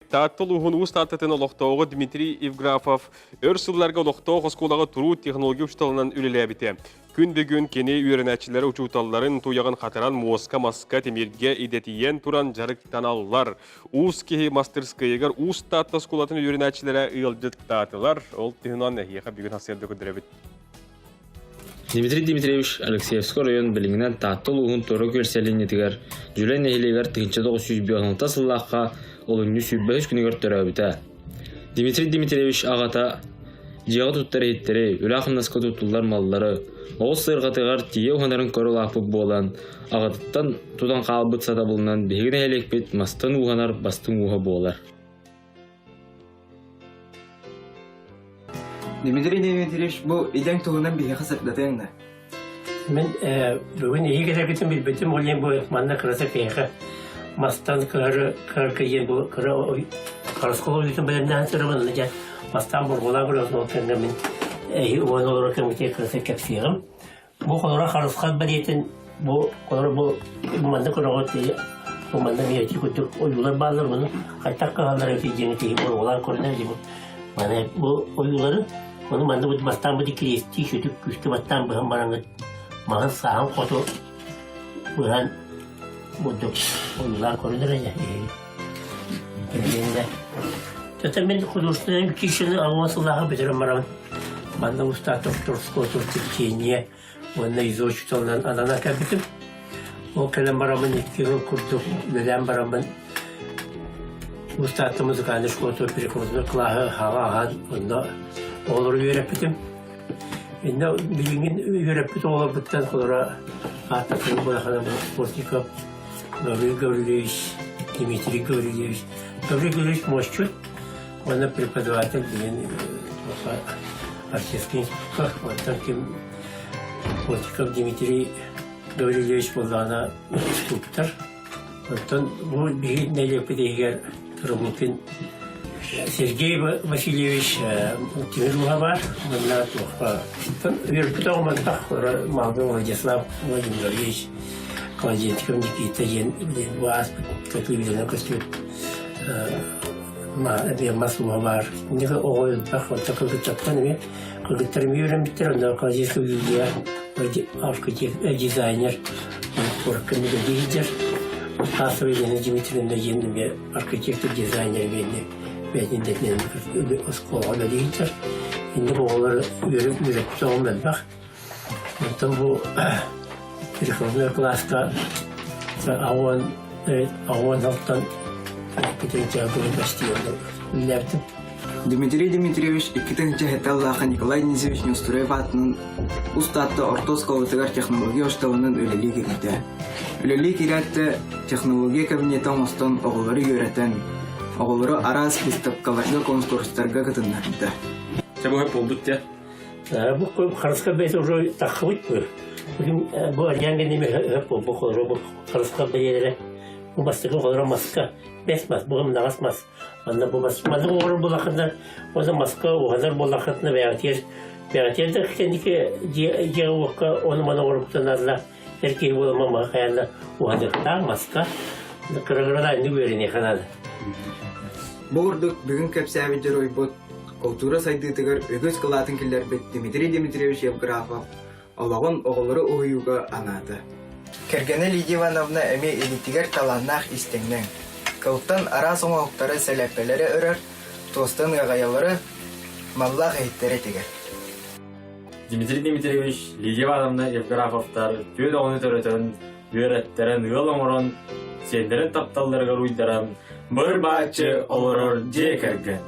Таатта улууһун Уус Тааттатын олохтооҕо Дмитрий Евграфов өр сылларга олохтоох оскуолаҕа туруу технология учууталынан үлэлээбитэ. Күн бүгүн кини үөрэнээччилэрэ учууталларын туйаҕын хатаран муоска, маска, тимиргэ идэтийэн туран дьарыктаналлар. Уус киһи мастырскыйыгар Уус Таатта оскуолатын үөрэнээччилэрэ ыалдьыттаатылар. Ол туһунан эһиэхэ бүгүн сарсыарда көрдөрөбүт. Дмитрий Дмитриевич Алексеевскай оройуон билиҥҥинэн Таатта улууһун Туора Күөл сэлиэнньэтигэр Дьүлэй нэһилиэгэр 1956 сыллаахха олунньу 23 күнүгэр төрөөбүтэ. Дмитрий Дмитриевич аҕата дьиэҕэ туттар иһиттэри, үлэ-хамнаска туттуллар маллары, оҕус сыарҕатыгар тиийэ уһанарын көрө улааппыт буолан, аҕатыттан тутан хаалбыт сатабылынан биһиги нэһилиэкпит мастан ууһанар бастыҥ ууһа буолар. Дмитрий Дмитриевич, бу идэҥ туһунан биһиэхэ сырдатыаҥ да? Мин бүгүн эһиги кэлэргитин билбитим, ол иһин бу манна кырата киһиэхэ мастан кыһары кыһарга бу кыра харыскол ойуутун бэлэмнээн сырабын дьэ бастаан бургулаа көрөҕүн ол кэннэ мин эһи уон олорор кэмитиэ кырата кэпсиэҕим. Бу холоро харысхал бэлиэтин бу холоро бу манна көрөҕүт бу манна миэти курдук ойуулар бааллар ону хайдах кыһаллар эбитий диэн киһи уруулаан көрүнэр бу маны бу ойуулары ону манна бу бастаан бу кириэстии сүтүк күүскэ бастаан быһан бараҥҥыт маһын сааһын хоту быһан бурдук ойуулаан көрүнэр эйэ Тата мин художественнай училищены алуон сыллааҕы бүтэрэн баран манна устаат докторского течение уонна изучителынан анана кэлбитим. Ол кэлэн бараммын икки сыл курдук үлэлээн бараммын Устаатта музыкальнай школата переходной клаһы хаҕа аһан онно оҕолору үөрэппитим. Иннэ билиҥҥин үөрэппит оҕолорбуттан холоро ааттатын Балахана Плотников, Гаврил Гаврильевич, Дмитрий Гаврильевич. Гаврил Гаврильевич муосчут уонна преподаватель билин артистский институтка. Оттон ким Плотников Дмитрий Гаврильевич буоллаҕына инструктор. Оттон бу биһиги нэһилиэкпит иһигэр Трубукин Сергей Васильевич тимир ууһа баар. Манна туохха үөрбүт оҕомонтох Малгын Владислав Владимирович Колодентиков Никита диэн бу ааспыт көтүүлэринэн көстүбүт мас ууһа баар. Инники оҕо элбэх, онто кыргыттартан эмиэ кыргыттар эмиэ үөрэммиттэр, онно Колодентиков Юлия дизайнер куоракка үлэлии сылдьар. Тасова Елена Дмитриевна диэн эмиэ архитектор дизайнер эмиэ бэйэтин идэтинэн оскуолаҕа үлэлии сылдьар. Инник оҕолор үөрэппит оҕом элбэх. Оттон бу переходной кылааска аҕуон аҕуон алтан үлэлээбитим. Дмитрий Дмитриевич 2007 аллааха Николай Денисович Неустроев аатынан Устаатта орто оскуолатыгар технология учууталынан үлэлии киирбитэ. Үлэлии киирээт да технология кабинета оҥостон оҕолору үөрэтэн, оҕолору араас выставкаларга, конкурстарга кытыннарбыта. Чэ, бу буолбут дьэ. Бу харыска бэйэтэ уже таххыбыт бу. Бу арьян гэннеме бу холоро бу харыска бэйэлэрэ бу бастакы холоро маска бэс мас бу мнаҕас мас Манна бу мас маннык оҥорор буоллаххытына уонна маска уһанар буоллаххытына бэйэҕитигэр бэйэҕитигэр да кэнники дьиэҕэ-уокка ону-маны оҥорбутун эр киһи буолан маһы хайаан да уһаныахтаах маска кыра-кыралаан инник үөрэниэххэ наада. Бу курдук бүгүн кэпсээбит дьоруойбут култуура сайдыытыгар үгүс кылаатын киллэрбит Дмитрий Дмитриевич Евграфов олоҕун оҕолору уһуйууга анаата. Кэргэнэ Лидия Ивановна эмиэ илиитигэр талааннаах иистэнньэҥ. Кылтан араас оҥоһуктары сэлээппэлэри өрөр, туостан ыаҕайалары, маллаах иһиттэри тигэр. Дмитрий Дмитриевич, Лидия Ивановна Евграфовтар түөрт оҕону төрөтөн, үөрэттэрэн, ыал оҥорон, сиэннэрин тапталларыгар уйдаран, быр-бааччы олорор дьиэ кэргэн.